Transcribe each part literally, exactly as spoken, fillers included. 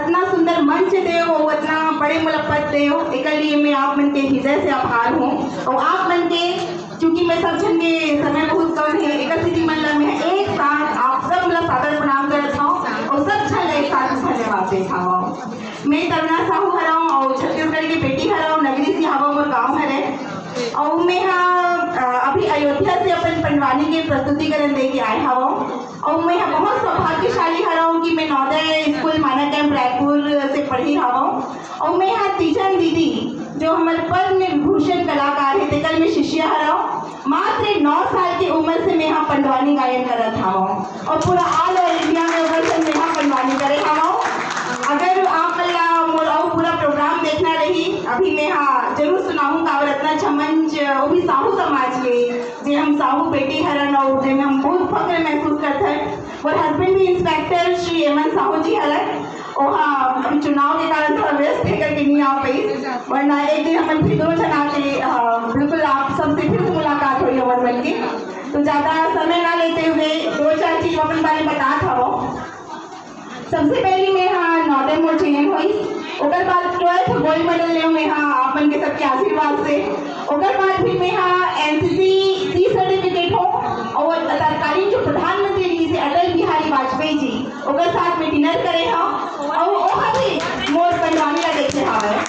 इतना सुंदर मंच देव और इतना बड़े मोला पद देव, एकर लिए मैं आप मन के हृदय से आभार हूँ। और आप मन के, चूंकि मैं सब झन के समय बहुत कम है, एकर सेती मन ला मैं एक साथ आप सब ला सादर प्रणाम करत हूँ और सब झन ला एक साथ धन्यवाद देत हूँ। मैं तरुणा साहू हरव और छत्तीसगढ़ के बेटी हरव, नगरी सिहावा मोर गांव हरे। और मैं हा, अ, अभी अयोध्या से अपन पंडवानी के प्रस्तुतिकरण दे के आए हवं। और मैं हा बहुत सौभाग्यशाली हरव कि मैं नवोदय स्कूल माना कैंप रायपुर से पढ़ी हवं। और मैं हा तीजन दीदी, जो हमर पद्म विभूषण कलाकार है, तेकर मैं शिष्य हरव। मात्र नौ साल की उम्र से मैं हा पंडवानी गायन करत हवं और पूरा all over India में ओकर संग मैं हा पंडवानी करे हवं। अगर आप मन ला मोर अउ पूरा प्रोग्राम देखना रही, अभी मैं हा जरूर सुनाहूं काबर अतना अच्छा मंच, वो भी साहू समाज के, जे हम साहू बेटी हरन और जे में हम बहुत फक्र महसूस करथन। मोर हस्बैंड भी इंस्पेक्टर श्री एमएन साहू जी हरन। ओहा अभी चुनाव के कारण थोड़ा व्यस्त है करके नहीं आ पाई, वरना एक दिन हमन फिर दोनों जना के, अ, बिल्कुल आप सबसे फिर से मुलाकात होई हमर मन के। तो ज्यादा समय ना लेते हुए दो चार चीज अपन बारे में बतात हवं। सबसे पहली मैं हा नवोदय मोर चयन होइस, ओकर बाद ट्वेल्थ गोल्ड मेडल लेव मैं हा आप मन के सबके आशीर्वाद से। ओकर बाद फिर मैं हा एनसीसी सी सर्टिफिकेट हो और तत्कालीन जो प्रधानमंत्री रहिस हे अटल बिहारी वाजपेयी जी, ओकर साथ में डिनर करे हव और ओहा भी मोर पंडवानी ला देखे हवय।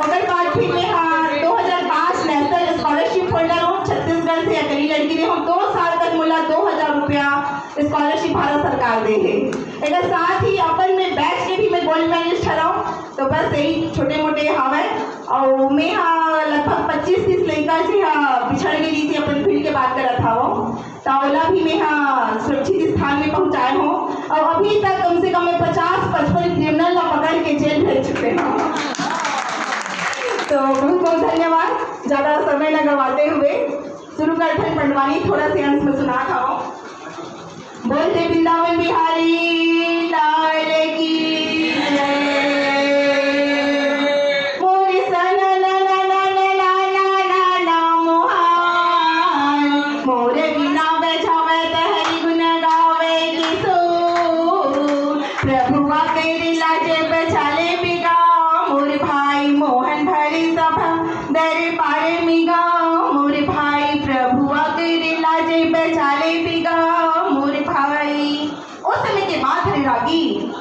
ओकर बाद फिर मैं हा दो हज़ार पाँच नेशनल स्कॉलरशिप होल्डर हूँ, छत्तीसगढ़ से अकेली लड़की रहे हूँ। दो साल तक मोला दो हज़ार रुपया स्कॉलरशिप भारत सरकार दे हे। एकर साथ ही अपन में बैच के भी मैं गोल्ड मेडलिस्ट हरव। तो बस यही छोटे मोटे हवय। और मैं हा लगभग पच्चीस तीस लड़का जे हा बिछड़ गे रहिस हे अपन फील्ड के बात करत हवं। त ओला भी मैं हा सुरक्षित स्थान में पहुंचाए हूँ। और अभी तक कम से कम मैं पचास पचपन क्रिमिनल ला पकड़ के जेल भेज चुके हूँ। तो बहुत बहुत धन्यवाद। ज्यादा समय न गवाते हुए शुरू करथन पंडवानी, थोड़ा से अंश में सुनात हवं। बोल दे वृंदावन बिहारी लाल की जय। मोरे सना ना ना ना ना ना ना ना ना मोहान, मोरे बिना बैठावे तहरी गुण गावे किशोर। प्रभुआ के लाजे बचाले बिगा, मोर भाई मोहन भरी सभा दरबार में गा, मोर भाई प्रभुआ के लाजे बचाले बिगा, मोर भाई। ओ समय के बात हरे रागी,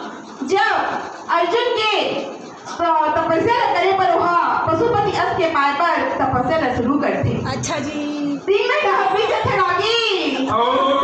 जब अर्जुन के, अ, तपस्या ल करे बर ओहा पशुपति अस के पाए बर तपस्या ल शुरू करथे। अच्छा जी। दिन में ढहबी जथे रागी। ओ।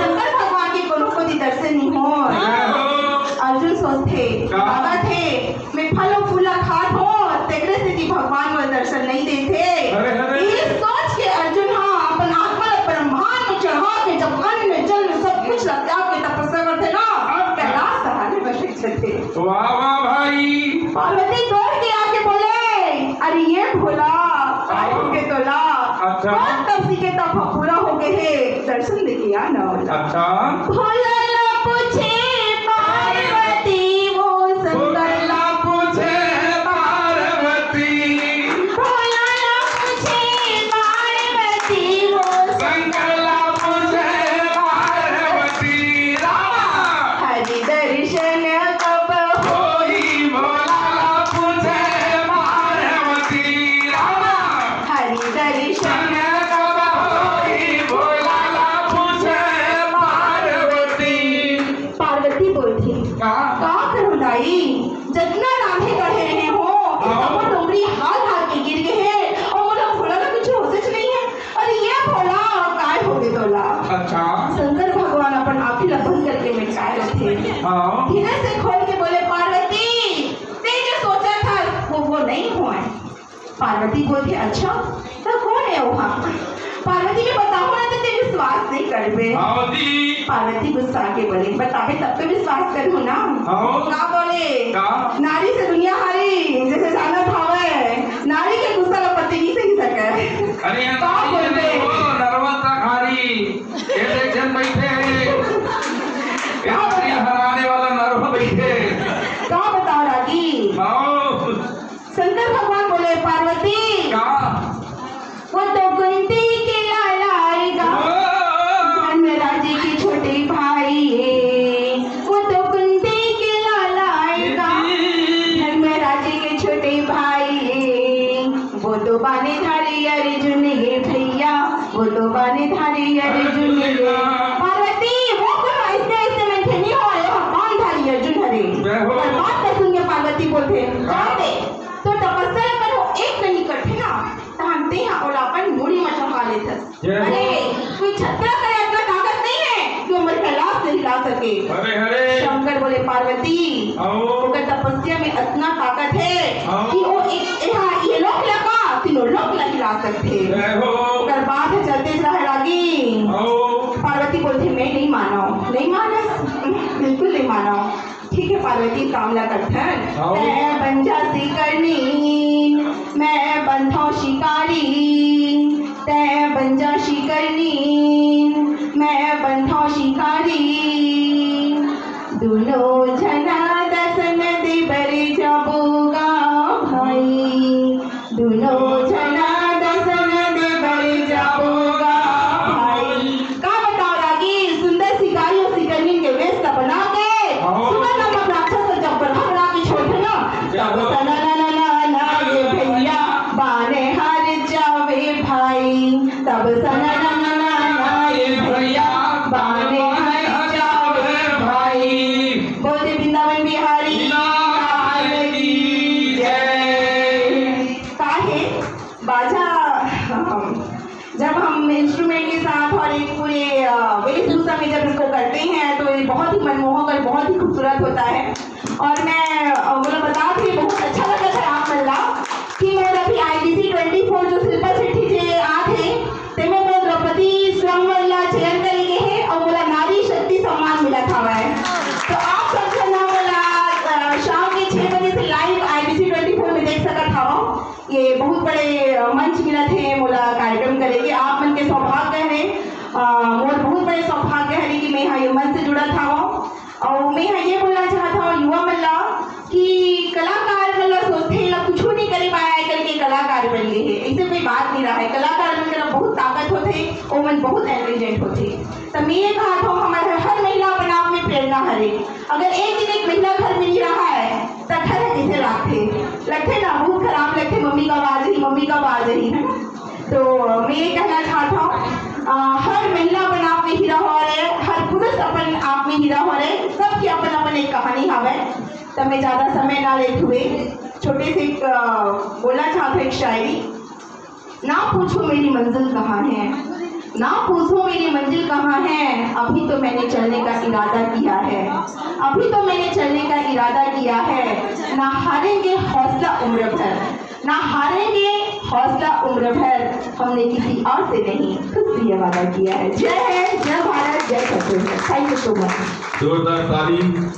शंकर भगवान के कोनो कोती दर्शन नहीं होय। हाँ। अर्जुन सोचथे, का? बाबा थे, मैं फल अउ फूल ला खात हों, तेकरे सेती भगवान मोला दर्शन नइ देथे। अरे, अरे। ये सोच के अर्जुन हा अपन आत्मा ला ब्रह्मांड में चढ़ा के जब अन्न, जल, सब कुछ ला त्याग के तपस्या करथे ना, अब कैलाश सहारे बस जथे। वाह, वाह भाई। पार्वती दौड़ के आके बोले, "अरे ये भोला, काय हो गे तोला? अच्छा। कौन तपसी के तप पूरा हो गे हे, दर्शन दे के आ ना ओला।" अच्छा। भोला ला पूछे पार्वती, वो शंकर ला पूछे पार्वती। भोला ला पूछे पार्वती, वो शंकर ला पूछे पार्वती। रामा। हरि दर्शन कब होई, भोला ला पूछे पार्वती। रामा। हरि दर्शन कब होई, भोला ला पूछे पार्वती। पार्वती बोलथे, का? का करूं दाई, जतना रांधे गढ़े रहे हों, हाँ। सबो डोंगरी हाल हाल के गिर गे हे, अउ मोला भोला ला कुछ होशेच नइ हे। अरे ये भोला, काय हो गे तोला? अच्छा। शंकर भगवान अपन आँखी ला बंद करके मेटकाए रहिथे। हाँ। धीरे से खोल के बोले, "पार्वती, तें जो सोचत हस, वो, वो नइ होय।" पार्वती बोलथे, "अच्छा, त कोन हे ओहा?" पार्वती, "मैं बताहूँ ना, त तें विश्वास नइ करबे।" हाँ जी। पार्वती गुस्सा के बोले, "बताबे तब तो विश्वास करहूँ ना।" हाँ। का बोले? का? नारी से दुनिया हारी, जैसे जानत हवय, नारी के गुस्सा ला पति नइ सही सकय। अरे, ये का नारी बोलबे? नहीं हो, नरवा तक हारी। ये देख जन बैठे हैं। ये दुनिया हराने वाला नरवा बैठे। का बताओ रागी? आओ। शंकर भगवान बोले, "पार्वती, का? वो तो कुंती के लाला आएगा, ओ! धर्मराज के छोटे भाई है, वो तो कुंती के लाला आएगा।" भाई, वो तो बाने धारी अर्जुन ये भैया, वो तो बाने धारी अर्जुन ये। पार्वती, वो कोनो ऐसे, ऐसे मनखे नहीं हो, ये भगवान धारी अर्जुन हरे। जय हो। पर बात तो सुन के पार्वती बोलथे, हाँ। जाते, तो तपस्या कर वो एक कनी करथे ना, तहन तेहा ओला अपन मुड़ी में चढ़ा लेथस। जय हो। अरे, कोई छत्रा करे अतना ताकत नहीं है कि वो मोर कैलाश नहीं ला सके। अरे, अरे। शंकर बोले, पार्वती, आओ। ओकर तपस्या में अतना ताकत है आओ। कि वो एक, एहा, ये लोक ला का, तीनों लोक ला हिला सकथे। जय हो। ओकर बाद चलते रहे लागी। आओ। पार्वती बोलथे, मैं नहीं मानव, नहीं मानस, बिल्कुल नहीं मानव। ठीक है पार्वती, काम ला करथन। आओ। तैं बन जा शिकारनीन, मैं बनथौं शिकारी। तैं बन जा शिकारनीन, मैं बनथौं शिकारी। दुनों झना दसन दे बर जाबो गा भाई। दुनों झना दसन दे बर जाबो गा भाई। का बताओ रागी, सुंदर शिकारी और शिकारनीन के वेश ला बना के हाँ। सुंदर नामक राक्षस ला जब बरहा बना के छोड़थे ना, तब जाबो। सना ना ना ना ना ये भैया बाने हार जावे भाई। तब सना ना ना ना ना ये भैया बाने हार जावे भाई। बोल दे वृंदावन बिहारी लाल की जय। काहे बाजा, जब हम इंस्ट्रूमेंट के साथ और एक पूरे, अ, वेशभूषा में जब इसको करते हैं तो ये बहुत ही मनमोहक और बहुत ही खूबसूरत होता है। और मैं, अ, मतलब बता थी, बहुत अच्छा लगा था आप मन ला कि मोर अभी आईबीसी ट्वेंटी फोर जो शिल्पा शेट्टी जी आत हे, तेमे मोर द्रौपदी स्वयंवर ला चयन करे गे हे और मोला नारी शक्ति सम्मान मिलत हवय। तो आप सब झन ह मोला, अ, शाम के छह बजे से लाइव आईबीसी ट्वेंटी फोर में देख सकत हवव। ये बहुत बड़े, अ, मंच मिलत हे मोला कार्यक्रम करे के। आप मन के सौभाग्य हरे, अ, मोर बहुत बड़े सौभाग्य हरे कि मैं यहाँ ये मंच से जुड़त हवं। और मैं यहाँ ये बोलना चाहत हवं युवा मन ला कि कलाकार मन ला सोचथे ला कुछ नहीं करे पाया है करके कलाकार बन गए हैं, ऐसे कोई बात नहीं रहा है। कलाकार मन के ला बहुत ताकत होथे, वो मन बहुत इंटेलिजेंट होथे। तो मैं ये कहत हवं हमारे हर महिला अपन आप में प्रेरणा हरे। अगर एक दिन एक महिला घर में नहीं रहा है, तो घर कैसे लागथे? लगथे ना, बहुत खराब लगथे, मम्मी कब आ जाही, मम्मी कब आ जाही, है ना? तो मैं ये कहना चाहत हवं, अ, हर महिला अपन आप में हीरा हो रहे, हर पुरुष अपन आप में हीरा हो रहे, सबके अपन अपन एक कहानी हवय। तो मैं ज्यादा समय ना लेते हुए छोटे से एक, अ, बोलना चाहत हवं एक शायरी। ना पूछो मेरी मंजिल कहाँ है, ना पूछो मेरी मंजिल कहाँ है, अभी तो मैंने चलने का इरादा किया है, अभी तो मैंने चलने का इरादा किया है। ना हारेंगे, हौसला उम्र भर, ना हारेंगे, हौसला उम्र भर, हमने किसी और से नहीं, खुद से ये वादा किया है। जय है, जय भारत, जय Chhattisgarh. Thank you so much। जोरदार ताली।